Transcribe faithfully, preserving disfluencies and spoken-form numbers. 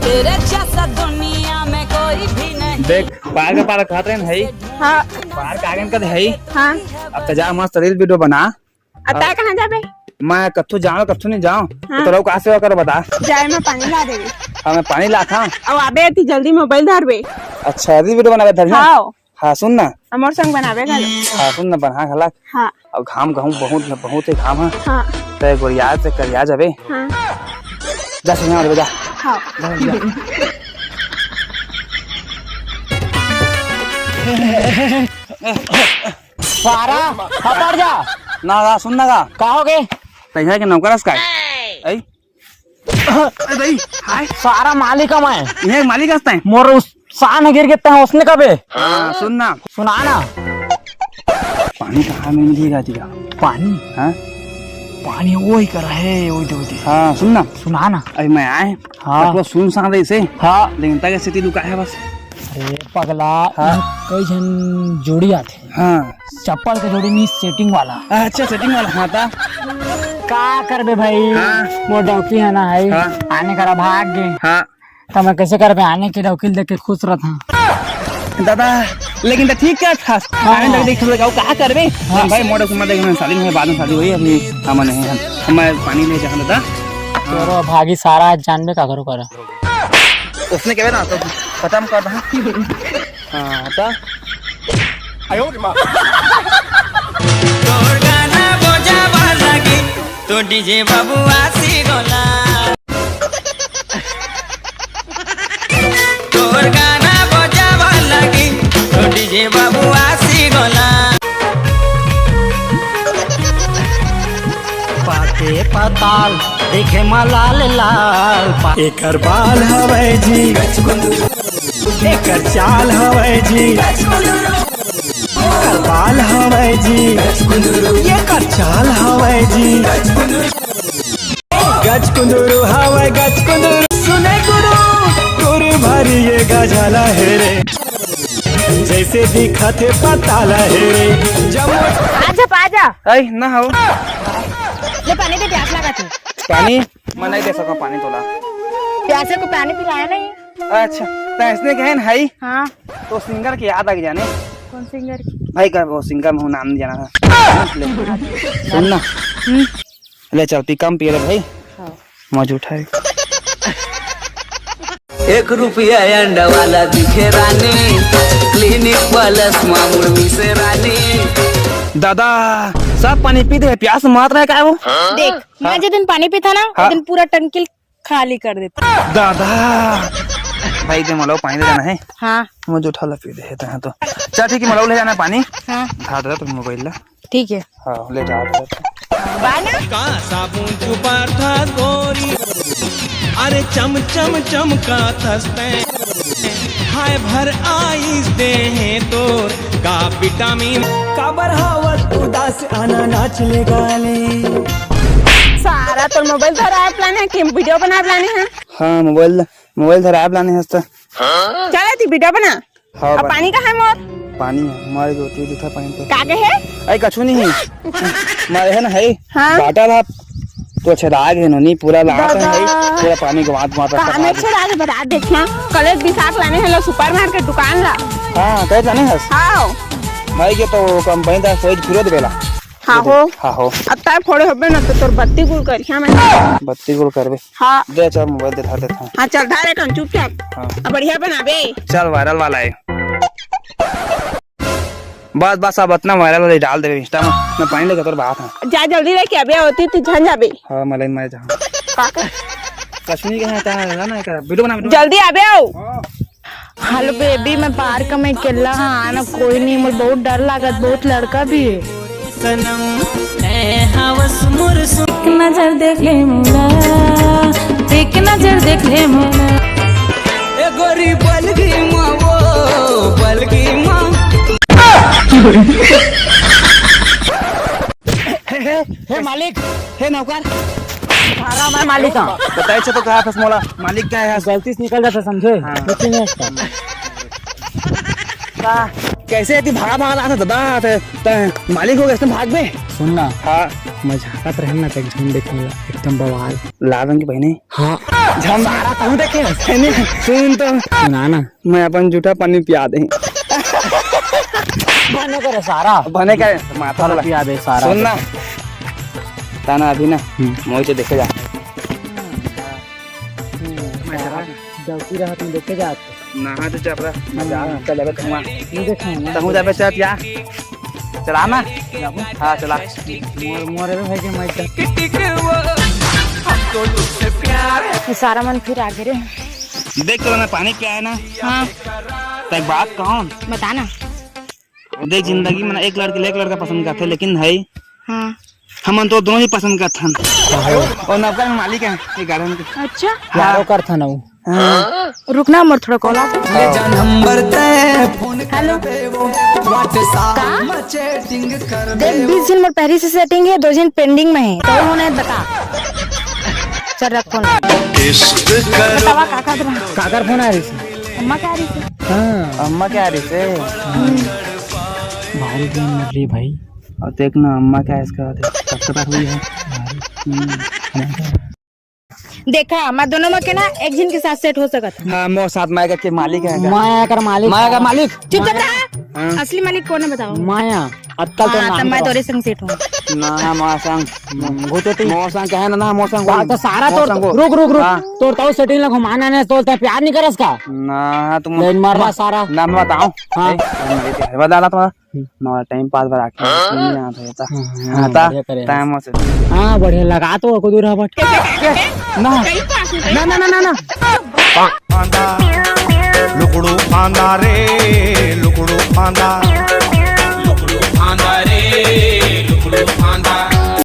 तेरे जैसा दुनिया में कोई भी नहीं। देख, पार के पार खात रहे हैं। हाँ। पार के आगे कद है। हाँ। अब तो जा, मस्त reel video बना। आ, तैं कहाँ जाबे? मैं कत्थू जाऊँ, कत्थू नहीं जाऊँ। हाँ। तो तोरा का सेवा कर, बता। जाए, मैं पानी ला देबे। हाँ, मैं पानी ला था। अब आबे, अति जल्दी mobile धरबे। अच्छा, reel video बनाबे धर ना? हाँ। हाँ, सुन ना। हमर संग बनाबे घलो। हाँ, सुन ना, बना घला। हाँ। अब घाम कहूँ बहुत, बहुत ही घाम है। हाँ। तैं गोरिया से करिया जाबे। हाँ। जा, सुनिया, जा। हाँ। जा, जा। सारा, हपड़ जा। ना गा, सुन ना गा। का हो गे? तैं इहाँ के नौकर हस का? ऐ? अरे भाई, हाय। सारा मालिक हँव मैं। इहाँ के मालिक हस तैं? मोर उस शान गिर गे, तैं उसने कबे? हाँ, सुन ना। सुना ना। पानी कहाँ में मिलेगा जी? पानी? हाँ? पानी वही कर है, वही दे, वही दे। हाँ, सुन ना। सुना ना। अरे मैं आए। हाँ। तो सुनसान रहिसे। हाँ। लेकिन तैं के सेती लुकाए हस बस। अरे पगला, हाँ। इहाँ कई झन जोड़ी आथे। हाँ। चप्पल के जोड़ी नहीं, setting वाला। अच्छा, setting वाला, हाँ, ता? का करबे भाई? हाँ। मोर डौकी है ना, है? हाँ। आने करा भाग गे। हाँ। त मैं कइसे करबे? आने के डौकी ल देख के खुश रहत हँव। दादा, लेकिन त ठीक कहत हस। हाँ। आने तक देख के का करबे? हाँ। भाई, मोर डौकी मत देख, मैं शादी में, बाद में शादी होही, अभी हमन नहीं हन। मैं पानी ले जाहूँ दादा। तोरो भागी सारा, जानबे का करो कर। उसने कहबे ना तो खतम कर दहा। हाँ, तो। तोर गाना बजावा लागी, तो DJ बाबू आसी गोला। तोर गाना बजावा लागी, तो DJ बाबू आसी गोला। पाके पताल देखे म लाल लाल पा-, एकर बाल हवय जी, एकर चाल हवय जी, एकर बाल हवय जी, एकर चाल हवय जी। गजकुंदरू हवय गजकुंदरू, सुने गुरु, गुरु भरी ये गजला हे रे। जैसे दिखत हे पताल हे रे। जब आजा, आजा। ऐ, ना हो। ले पानी दे, प्यास लागत हे। पानी? मैं नहीं दे सकूँ पानी तोला। प्यासे को पानी पिलाया नहीं। अच्छा, तो इसने कहे ना, हाई? हाँ। तो singer की याद आ गई जाने। कौन singer की? भाई का वो singer में नाम नहीं जाना था। ले। सुन ना। हम्म। ले चल, पी कम पिए रे भाई। हाँ। मौज उठाए। एक रुपया अंडा वाला दिखे रानी, Clinic Plus मामुड़ मिसे रानी। दादा, सब पानी पी दे, प्यास मार रहा है क्या वो? देख, मैं हाँ। जिस दिन पानी पीता ना, हाँ। उस दिन पूरा टंकी खाली कर देता। दादा, भाई दे, मला पानी दे जाना है। हाँ। मुझे उठा ला, पी दे है तो। चल ठीक है, मला ले जाना है पानी। हाँ। उठा दे तो mobile ला। ठीक है। हाँ, ले जा। बाना। का साबुन छुपाथस गोरी, अरे चम चम चमकाथस तैं। हाय भर आइस देहे तोर, का vitamin। काबर हवत उदास आना नाच ले गाले। सारा तोर mobile धराए plan है कि video बनाए plan है? हाँ, mobile, mobile धराए plan है तो। चल, तू video बना। हाँ, अब बना। पानी कहाँ है मोर? पानी है, मारे को तू जूठा पानी तो। का के है? अरे, कछु नहीं है। मारे है ना, है। हाँ। बाटा ला, तो अच्छा दाग है नोनी, पूरा लात है, दादा। पूरा पानी गवात, गवात रखा पानी है। अच्छा दाग है, बता देखना। कल एक बिसाख लाने हैं लो supermarket दुकान ला। हाँ, कहे जाने हस? हाँ। भाई के तो कंपनी दा सोच फिरो देवेला। हाँ हो। हाँ हो। अब तार फोड़े होबे ना तो तोर बत्ती गुल करिया मैं। बत्ती गुल करबे। हाँ। दे चल mobile दिखा देता हूँ। हाँ चल धारे कन चुपचाप। हाँ। अब बढ़िया बनाबे। चल viral वाला है। बस बस अब इतना viral वाला डाल दे Insta में। मैं पानी लेके तोर बात है। जा जल्दी लेके अबे होती ती झन जाबे। हाँ मैं लाइन में जाऊँ। का कर? कश्मीर के यहाँ क्या है ना, क्या video बना, video बना। जल्दी आबे आओ। हाँ। Hello baby, मैं park में अकेल्ला हाँ, आना कोई नहीं, मोर बहुत डर लागत, बहुत लड़का भी है। सनम, ए हवस मोर सु- एक नजर देख ले मोला, एक नजर देख ले मोला। ए गोरी बलगी माँ वो, बलगी माँ। हे, हे, हे मालिक, हे नौकर। सारा मैं मालिक हूँ। बताए छे तो कहा था मोला, मालिक का है? गलती से निकल जाता समझे। हाँ। लेकिन ये इसका। का? कैसे इतनी भागा भागा आता दादा, ते, ते मालिक हो गए, इसने भाग बे। सुन ना। हाँ। मैं झाँकत रहेन ना, त एक झन देखेन ला, एकदम बवाल। लाल रंग के पहिने। हाँ। झन सारा तहूँ देखे हस, है नी? सुन तो। सुना ना। मैं अपन जूठा पानी पिया दे। बने करे सारा। बने करे, माथा सारा ला। पिया दे सारा। सुन ना। ताना अभी ना, हम्म। मोहित देखे जा। डौकी रहत में देखे जात। नहा तो चपरा, मजा आ, चल जाबे तहुआ। नहीं देखे हैं। तहूँ जाबे चल या। चला ना। हाँ, चला। मोर, मोर रे भाई के मैं ये सारा मन फिर आगे रे। देख तो ना, पानी पिया है ना। हाँ। तो एक बात कहूँ। बता ना। देख, जिंदगी में ना एक लड़की ले एक लड़का पसंद करथे, लेकिन भाई हाँ। हमन तो दोनों ही पसंद करथन। और नवका में मालिक है ये गार्डन के। अच्छा। हाँ। यारो करथन अउ। हाँ। रुकना, मोर थोड़ा कॉल आथे। ले जा नंबर ते फोन हेलो। करबे वो WhatsApp का? में चैटिंग करबे देख, वो। बीस झिन मोर पहली से सेटिंग है, दो झिन पेंडिंग में है, तो उन्होंने बता। चल रख फोन। इश्क करो। बतावा, का का रहा? काकर फोन आ रही थी? अम्मा क्या रही थी? हाँ। अम्मा क्या रही से? भारी दिन मिल रही भाई। और देख ना, अम्मा क्या इसका देख, टकटक हुई है। हम्म। देखा, मैं दोनों में के ना एक झिन के साथ सेट हो सकत है। हाँ, मोर साथ माया के मालिक है। माया कर मालिक। माया का मालिक। चुप, चुप रहा। हाँ। असली मालिक कौन है, बताओ? माया। अतका तो हाँ, नाम तब मैं तो तोरे संग सेट हूँ। ना, मोर संग। हम्म, घुचोटी। मोर संग कहे ना, ना, मोर संग बात तो सारा मोर तोर, संग रुक, रुक, रुक। हाँ। तोर तो सेटिंग ला घुमाना नहीं, तोर ते प्यार नहीं करस का? ना, तुम लेकिन मर रहा सारा। ना, मैं बताऊँ। हाँ। ए, मेरे प्यार वाला तो हम्म। मोर टाइम पास बर आके नहीं आता होता। हाँ, हाँ, हाँ, ता, बढ़िया करे। टाइम से। हाँ, बढ़िया लगा तो को दूर हट। ना। ना, ना, ना, ना, ना। फांदा, लुकड़ू फांदा रे, लुकड़ू फांदा। लुकड़ू फांदा रे, लुकड़ू फांदा।